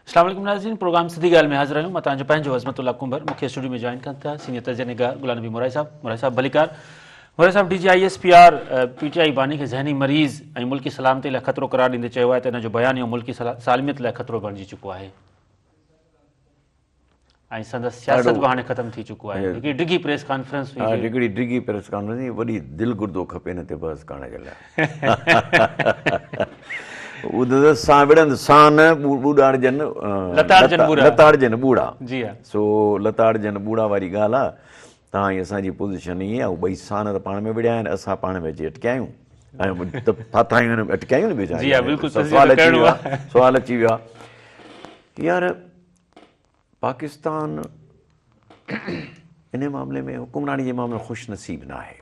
اسلام عليڪم ناظرين پروگرام سڌي ڳالهه ۾ حاضر آهيون مان توهان جو پنهنجو عظمت الله ڪنڀر مون کي اسٽوڊيو ۾ جوائن ڪن ٿا سينيئر تجزيه نگار غلام نبي مورائي صاحب مورائي صاحب ڀليڪار مورائي صاحب D G I S P R P T I باني کي ذهني مريض ۽ ملڪي سلامتي لاء خطرو قرار ڏيندي چيو آهي ته ان جو بيانيو ملڪي سالميت لاء خطرو بڻجي چڪو آهي ۽ سندس سياست به هاڻي ختم ٿي چڪو آهي. هڪڙي ڊگهي پريس ڪانفرنس هئي. ها هڪڙي ڊگهي پريس ڪانفرنس هئي وڏي دل گردو کپي ان تي بحث ڪرڻ جي لاء. ٻڌ سان وڙهند سان ٻوڏاڙجن لتاڙجن ٻوڙا لتاڙجن ٻوڙا جي ها سو لتاڙجن ٻوڙا واري ڳالهه آ تان ۽ اسان جي پوزيشن ائين آ ٻئي سان ته پاڻ ۾ وڙهيا آهن اسان پاڻ ۾ اچي اٽڪيا آهيون ۽ ته ڦاٿا آهيون اٽڪيا آهيون نه ٻيو ڇا جي ها بلڪل سوال اچي ويو سوال اچي ويو آ يار پاڪستان ان معاملي ۾ حڪمراني جي معاملي ۾ خوش نصيب نه آهي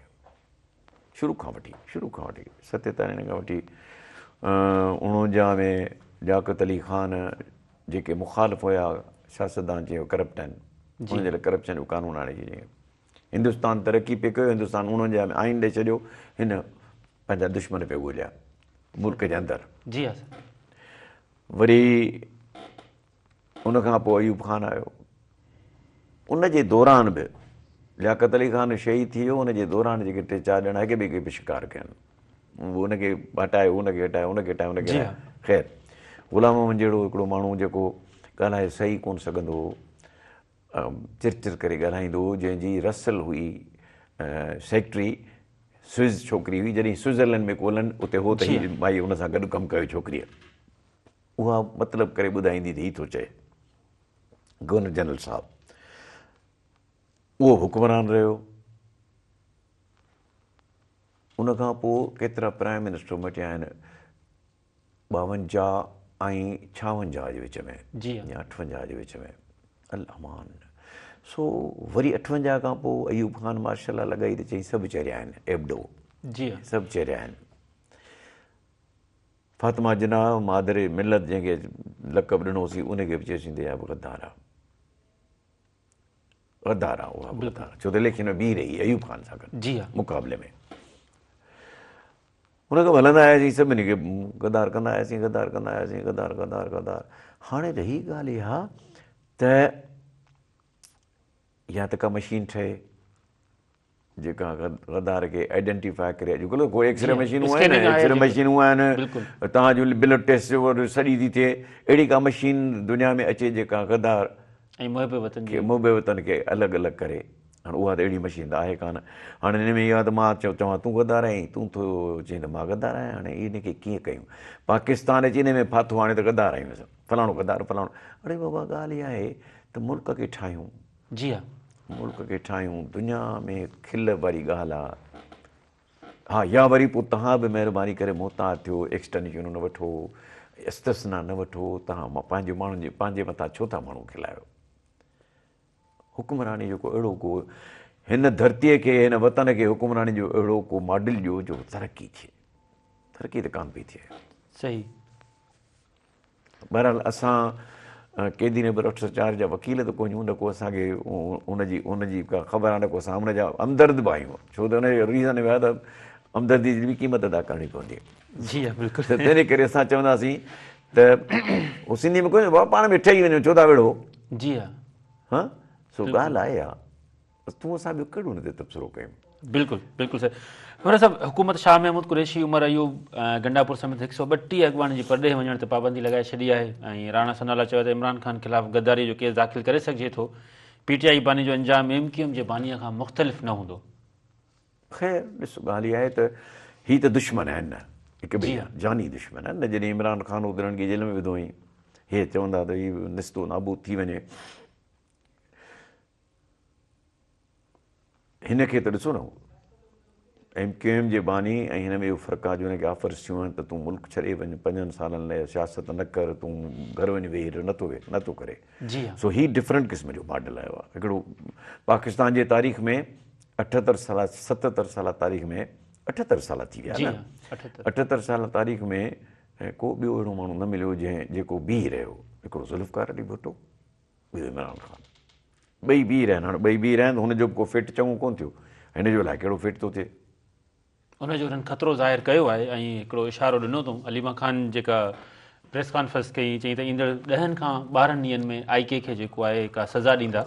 شروع کان وٺي شروع کان وٺي ستيتاليهن کان وٺي اڻونجاهه ۾ لياقت علي خان جيڪي مخالف هيا سياستدان چيو ڪرپٽ آهن ان جي لاء ڪرپشن جو قانون آڻي ڇڏيو هندستان ترقي پئي ڪيو هندستان اڻونجاهه ۾ آئين ڏئي ڇڏيو هن پنهنجا دشمن پئي ڳوليا ملڪ جي اندر جي ها وري ان کان پوء ايوب خان آيو. ان جي دوران به لياقت علي خان شهيد ٿي ويو، ان جي دوران جيڪي ٽي چار ڄڻا هڪ ٻئي کي به شڪار ڪين. ان کي هٽايو، ان کي هٽايو، ان کي هٽايو، ان کي هٽايو. خير غلام محمد جهڙو هڪڙو ماڻهو جيڪو ڳالهائي صحيح ڪونه سگهندو هو، چرچر ڪري ڳالهائيندو هو، جنهن جي رسل هئي سيڪريٽري سوئز ڇوڪري هئي، جڏهن سوئٽزرلينڊ ۾ ڪولن اتي هو ته هي مائي ان سان گڏ ڪم ڪيو ڇوڪريء. اها مطلب ڪري ٻڌائيندي ته هي ٿو چئي گورنر جنرل صاحب اهو حڪمران رهيو ان کان پوء ڪيترا پرائم منسٽر مٽيا آهن ٻاونجاهه ۽ ڇاونجاهه جي وچ ۾ جي يا اٺونجاهه جي وچ ۾ الامان سو وري اٺونجاهه کان پوء ايوب خان مارشل لا لڳائي ته چئي سڀ چريا آهن ايبڊو جي سڀ چريا آهن فاطمه جناح مادر ملت جنهن کي لقب ڏنوسين ان کي به چيوسين ته اها به غدار آ غدار آ اها به غدار ڇو ته اليڪشن ۾ بيهي رهي ايوب خان سان گڏ جي ها مقابلي ۾ ان کان هلندا آياسين سڀني کي غدار ڪندا آياسين غدار ڪندا آياسين غدار غدار غدار هاڻي رهي ڳالهه اها ته يا ته ڪا مشين ٺهي جيڪا غدار کي آئيڊينٽيفائي ڪري اڄڪلهه ڪو ايڪسري مشينون آهن ايڪسري مشينون آهن توهان جو بلڊ ٽيسٽ سڄي ٿي ٿئي اهڙي ڪا مشين دنيا ۾ اچي جيڪا غدار ۽ محب وطن کي محب وطن کي الڳ الڳ ڪري هاڻي اها ته اهڙي مشين ته آهي ڪانه هاڻي هن ۾ اها ته مان چوان تون غدار آهين تون ٿو چئين ته مان غدار آهيان هاڻي ان کي ڪيئن ڪيون پاڪستان اچي ان ۾ ڦاٿو هاڻي ته غدار آهيون اسان فلاڻو غدار فلاڻو اڙي بابا ڳالهه اها آهي ته ملڪ کي ٺاهيون جي ها. ملڪ کي ٺاهيون دنيا ۾ کل واري ڳالهه آ ها يا وري پوء توهان به مهرباني ڪري محتاط ٿيو ايڪسٽينشنون نه وٺو استثنا نه وٺو توهان پنهنجي ماڻهن جي پنهنجي مٿان ڇو ٿا ماڻهو کلايو حڪمراني جو ڪو اهڙو ڪو هن ڌرتيء کي هن وطن کي حڪمراني جو اهڙو ڪو ماڊل ڏيو جو ترقي ٿئي ترقي ته ڪانه پئي ٿئي صحيح بهرحال اسان قيدي نمبر 804 جا وڪيل ته ڪونهيون نه ڪو اسان کي ان جي ان جي ڪا خبر آهي نه ڪو اسان ان جا همدرد به آهيون ڇو ته ان جو ريزن اهو آهي ته همدردي جي به قيمت ادا ڪرڻي پوندي جي ها بلڪل ته تنهن ڪري اسان چونداسين ته هو سنڌي ۾ ڪونهي بابا پاڻ ۾ ٺهي وڃو ڇو ٿا وڙهو جي ها ها سو ڳالهه آهي اها بس تون اسان ٻيو ڪهڙو ان تي تبصرو ڪيون. بلڪل بلڪل صحيح خبر صاحب حڪومت شاهه محمود قريشي عمر ايوب گنڊاپور سميت هڪ سؤ ٻٽيهه اڳواڻن جي پرڏيهه وڃڻ تي پابندي لڳائي ڇڏي آهي ۽ راڻا ثناء الله چيو ته عمران خان خلاف غداري جو ڪيس داخل ڪري سگهجي ٿو پي ٽي آء باني جو انجام ايم ڪيو ايم جي باني کان مختلف نه هوندو. خير ڏس ڳالهه اها آهي ته هي ته دشمن آهن نه هڪ ٻئي جا جاني دشمن آهن نه جڏهن عمران خان هو کي جيل ۾ وڌو هئين هي چوندا ته هي نستو نابود ٿي وڃي هن کي ته ڏسو نه ايم ڪيو ايم جي باني ۽ هن ۾ اهو فرق آهي جو هن کي آفرز ٿيون آهن ته تون ملڪ ڇڏي وڃ پنجن سالن لاء سياست نه ڪر تون گهر وڃي ويهي رهه نٿو ويهه نٿو ڪري جي ها سو هي ڊفرنٽ قسم جو ماڊل آيو آهي هڪڙو پاڪستان جي تاريخ ۾ اٺهتر سالا ستهتر سالا تاريخ ۾ اٺهتر سالا ٿي ويا نه اٺهتر سالا تاريخ ۾ ڪو ٻيو اهڙو ماڻهو نه مليو جنهن جيڪو بيهي رهيو هڪڙو ذوالفقار علي ڀٽو ٻيو عمران خان ٻئي بيهي رهيا آهن هاڻي ٻئي بيهي رهيا آهن ته هن جو به ڪو فيٽ چڱو ڪونه ٿيو هن جو الائي ڪهڙو فيٽ ٿو ٿئي. ان جو هنن خطرو ظاهر ڪيو آهي ۽ هڪڙو اشارو ڏنو اٿئون عليما خان جيڪا پريس ڪانفرنس ڪئي چيائين ته ايندڙ 10 کان 12 ڏينهن ۾ آء ڪي کي جيڪو آهي ڪا سزا ڏيندا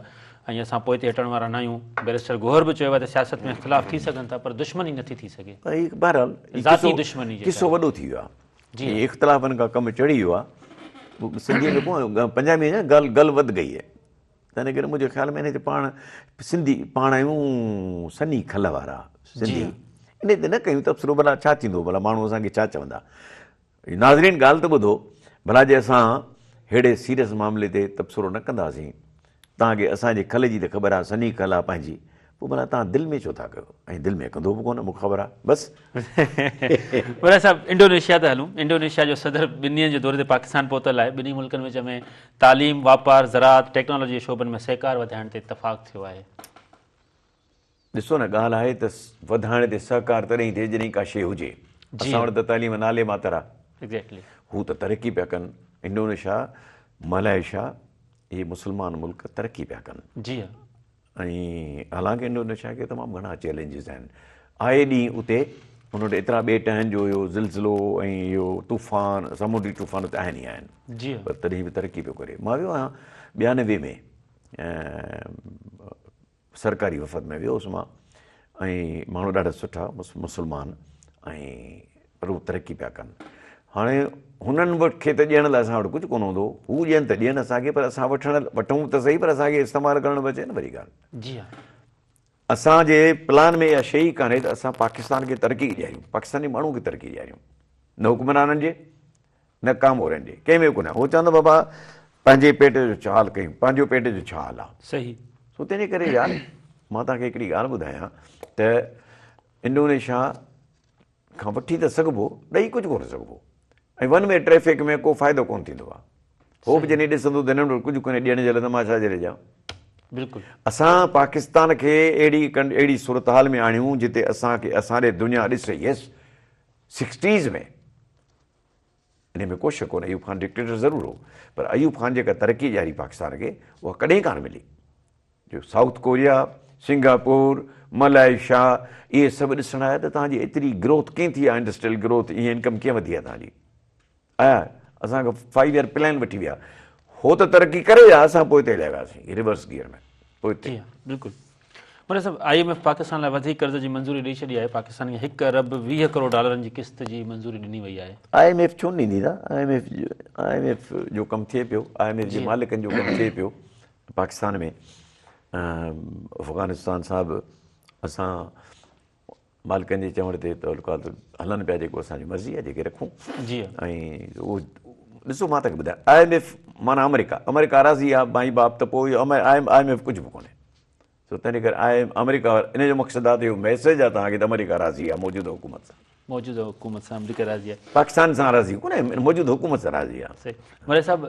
۽ اسان پوئتي هٽڻ وارا نه آهيون. بئريسٽر گوهر به چيو آهي ته سياست ۾ اختلاف ٿي سگهن ٿا پر دشمني نٿي ٿي سگهي. بهرحال ذاتي دشمني جيڪا قصو وڏو ٿي ويو آهي. جي اختلافن کان ڪم چڙهي ويو آهي. سنڌيء ۾ ڪو پنجابي ۾ گل گل وڌ گئي هي. تنهن ڪري منهنجي خيال ۾ ان تي پاڻ سنڌي پاڻ آهيون سنهي کل وارا سنڌي ان تي نه ڪيون تبصرو ڀلا ڇا ٿيندو ڀلا ماڻهو اسان کي ڇا چوندا. ناظرين ڳالهه ته ٻڌو ڀلا جي اسان ههڙي سيريس معاملي تي تبصرو نه ڪنداسين توهان کي اسان جي کل جي ته خبر آهي سنهي کل آهي پنهنجي پوء ڀلا توهان دل ۾ ڇو ٿا ڪيو ۽ دل ۾ ڪندو به ڪونه مون کي خبر آهي بس. مولائي صاحب انڊونيشيا ته هلون انڊونيشيا جو صدر ٻن ڏينهن جي دوري تي پاڪستان پهتل آهي ٻنهي ملڪن وچ ۾ تعليم واپار زراعت ٽيڪنالاجي جي شعبن ۾ سهڪار وڌائڻ تي اتفاق ٿيو آهي. ڏسو نه ڳالهه آهي ته وڌائڻ تي سهڪار تڏهن ئي ٿئي جڏهن ڪا شيء هجي. اسان وٽ ته تعليم نالي ماتر آهي. هو ته ترقي پيا ڪن. انڊونيشيا، ملائيشيا اهي مسلمان ملڪ ترقي پيا ڪن. ۽ حالانڪه انڊونيشيا کي تمام گهڻا چئلينجز آهن. آئي ڏينهن اتي ان وٽ ايترا ٻيٽ آهن جو اهو زلزلو ۽ اهو طوفان سامونڊي طوفان اتي آهن ئي آهن. پر تڏهن به ترقي پيو ڪري. مان ويو آهيان 92 ۾ سرڪاري وفد ۾ ويو هوس مان ۽ ماڻهو ڏاڍا سٺا مسلمان ۽ پر هو ترقي پيا ڪن. هاڻي هنن وٽ کي ته ڏيڻ لاء اسان وٽ ڪجهه ڪونه هوندو، هو ڏين ته ڏين اسان کي پر اسان وٺڻ وٺون ته سهي پر اسان کي استعمال ڪرڻ به اچي نه وري ڳالهه. جي ها. اسان جي پلان ۾ اها شيء ئي ڪانهي ته اسان پاڪستان کي ترقي ڏياريون، پاڪستاني ماڻهو کي ترقي ڏياريون، نه حڪمرانن جي نه ڪامورن جي، ڪنهن ۾ به ڪونه. هو چوندا بابا پنهنجي پيٽ جو ڇا حال ڪيون، پنهنجو پيٽ جو ڇا حال آ. صحيح. سو تنهن جي ڪري يار مان توهان کي هڪڙي ڳالهه ٻڌايان ته انڊونيشيا کان وٺي ته سگهبو، ڏئي ڪجهه ڪونه سگهبو ۽ ون وي ٽريفڪ ۾ ڪو فائدو ڪونه ٿيندو آ. هو به جڏهن ڏسندو ته هنن وٽ ڪجهه ڪونهي ڏيڻ جي لاء ته مان ڇا جي لاء ڏيان. بلڪل. اسان پاڪستان کي اهڙي اهڙي صورتحال ۾ آڻيون جتي اسان کي اسان ڏي دنيا ڏسي يس سڪسٽيز ۾ انهي ۾ ڪو شڪ ڪونهي ايوب خان ڊڪٽيٽر ضرور هو پر ايوب خان جيڪا ترقي ڏياري پاڪستان کي اها ڪڏهن ڪانه ملي جو سائوٿ ڪوريا، سنگاپور، ملائيشيا اهي سڀ ڏسڻ آيا ته توهان جي ايتري گروٿ ڪيئن ٿي آهي انڊسٽريل گروٿ ايئن انڪم ڪيئن وڌي آهي توهان جي آيا اسان کان فائيو ايئر پلان وٺي ويا هو ته ترقي ڪري ويا اسان پوئتي هليا وياسين ريورس گيئر ۾ پوئتي. جي ها بلڪل مرزا صاحب I M F Pakistan لاء وڌيڪ قرض جي منظوري ڏئي ڇڏي آهي پاڪستان کي 1 ارب 20 ڪروڙ ڊالرن جي قسط جي منظوري ڏني وئي آهي. I M F ڇو نه ڏيندي دا I M F I M F جو ڪم ٿئي پيو I M F جي مالڪن جو ڪم ٿئي پيو پاڪستان ۾ افغانستان سان به اسان مالڪن جي چوڻ تي تعلقات هلن پيا جيڪو اسان جي مرضي آهي جيڪي رکون جي ۽ اهو ڏسو مان توکي ٻڌايان I M F معنيٰ آمريڪا آمريڪا راضي آهي مائي باپ ته پوء اهو I M F ڪجهه به ڪونهي سو تنهن ڪري I M آمريڪا ان جو مقصد آهي ته اهو ميسيج آهي توهان کي ته آمريڪا راضي آهي موجوده حڪومت سان موجوده حڪومت سان آمريڪا راضي آهي. پاڪستان سان راضي ڪونهي موجوده حڪومت سان راضي آهي. صحيح مري صاحب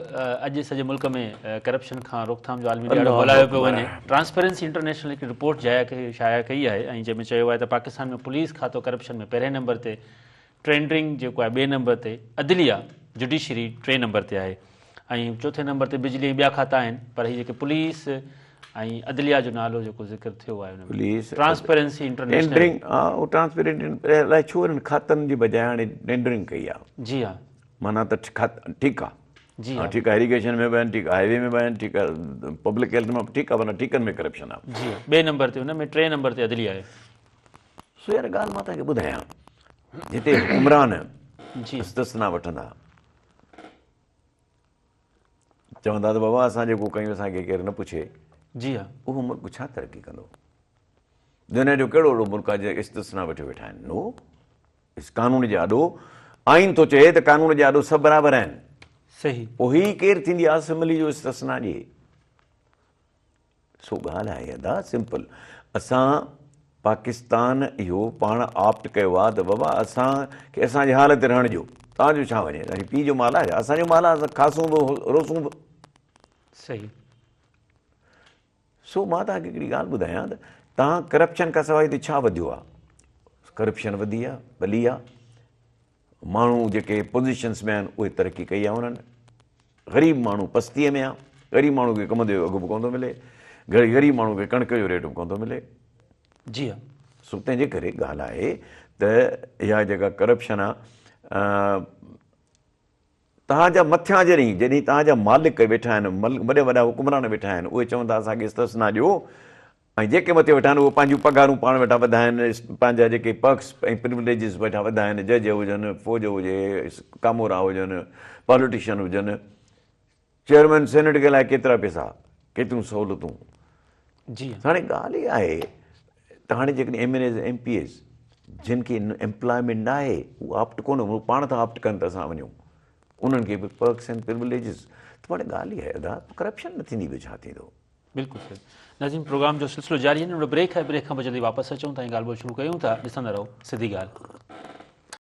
اڄ سڄي ملڪ ۾ ڪرپشن کان روڪٿام جو عالمي ڏهاڙو ملهايو پيو وڃي ٽرانسپيرنسي انٽرنيشنل هڪ رپورٽ شايع ڪئي آهي ۽ جنهن ۾ چيو آهي ته پاڪستان ۾ پوليس کاتو ڪرپشن ۾ پهرين نمبر تي ٽينڊرنگ جيڪو آهي ٻئي نمبر تي عدليه جڊيشري ٽئين نمبر تي آهي ۽ چوٿين نمبر تي بجلي ۽ ٻيا کاتا آهن پر هي جيڪي پوليس ۽ عدليه جو نالو جيڪو ذڪر ٿيو آهي ان ۾ پوليس ٽرانسپيرنسي انٽرنيشنل ٽينڊرنگ ها اهو ٽرانسپيرنٽ الائي ڇو انهن کاتن جي بجاء هاڻي ٽينڊرنگ ڪئي آهي جي ها معنيٰ ته ٺيڪ آهي جي ها ٺيڪ آهي اريگيشن ۾ به آهن ٺيڪ آهي هاء وي ۾ به آهن ٺيڪ آهي پبلڪ هيلٿ ۾ به ٺيڪ آهي معنيٰ ٺيڪن ۾ ڪرپشن آهي جي ها ٻئي نمبر تي ان ۾ ٽئين نمبر تي عدليه آهي سو يار ڳالهه مان توهان کي ٻڌايان جتي حڪمران جي استثنا وٺندا چوندا ته بابا اسان جيڪو ڪيون اسان کي ڪير نه پڇي. جي ها. اهو ملڪ ڇا ترقي ڪندو؟ دنيا جو ڪهڙو اهڙو ملڪ آهي جنهن استثنا وٺيو ويٺا آهن؟ نو. اس قانون جي آڏو آئين ٿو چئي ته قانون جي آڏو سڀ برابر آهن. صحيح. پوء هي ڪير ٿيندي اسيمبلي جو استثنا ڏئي؟ سو ڳالهه آهي ادا سمپل اسان پاڪستان اهو پاڻ آپٽ ڪيو آهي ته بابا اسان کي اسان جي حال تي رهڻ ڏيو توهان جو ڇا وڃي توهان جي پيء جو مال آهي اسان جو مال آهي اسان کاسون به روسون به صحيح سو مان توهان کي هڪڙي ڳالهه ٻڌايان ته توهان ڪرپشن کان سواء هتي ڇا وڌيو آهي ڪرپشن وڌي آهي ڀلي آهي ماڻهو جيڪي پوزيشنس ۾ آهن اهي ترقي ڪئي آهي انهن غريب ماڻهو پستيء ۾ آهي غريب ماڻهو کي ڪمند جو اگهه به ڪونه ٿو ملي غريب ماڻهو کي ڪڻڪ جو ريٽ به ڪونه ٿو ملي. جي ها. سو تنهن جي ڪري ڳالهه آهي ته اها جيڪا ڪرپشن آهي توهان جا مٿيان جڏهن جڏهن توهان جا مالڪ ويٺا آهن، وڏا وڏا حڪمران ويٺا آهن، اهي چون ٿا اسان کي استثنا ڏيو ۽ جيڪي مٿي ويٺا آهن اهي پنهنجون پگهارون پاڻ ويٺا وڌائن، پنهنجا جيڪي پرڪس ۽ پروليجز ويٺا وڌائن، جج هجن، فوج هجي، ڪامورا هجن، پاليٽيشن هجن، چيئرمين سينيٽ کي الائي ڪيترا پيسا، ڪيتريون سهولتون. جي هاڻي ڳالهه اها آهي ته هاڻي جيڪڏهن M N As M P As جن کي ايمپلائمينٽ نه آهي هو آپٽ ڪونه هو پاڻ ٿا آپٽ ڪن ته اسان وڃون انهن کي به پرڪس اينڊ پروليجز ته هاڻي ڳالهه اها آهي ادا ڪرپشن نه ٿيندي ٻيو ڇا ٿيندو. بلڪل صحيح ناظرين پروگرام جو سلسلو جاري آهي ننڍڙو بريڪ آهي بريڪ کان پوء جلدي واپس اچون ٿا ۽ ڳالهه ٻولهه شروع ڪيون ٿا ڏسندا رهو سڌي ڳالهه.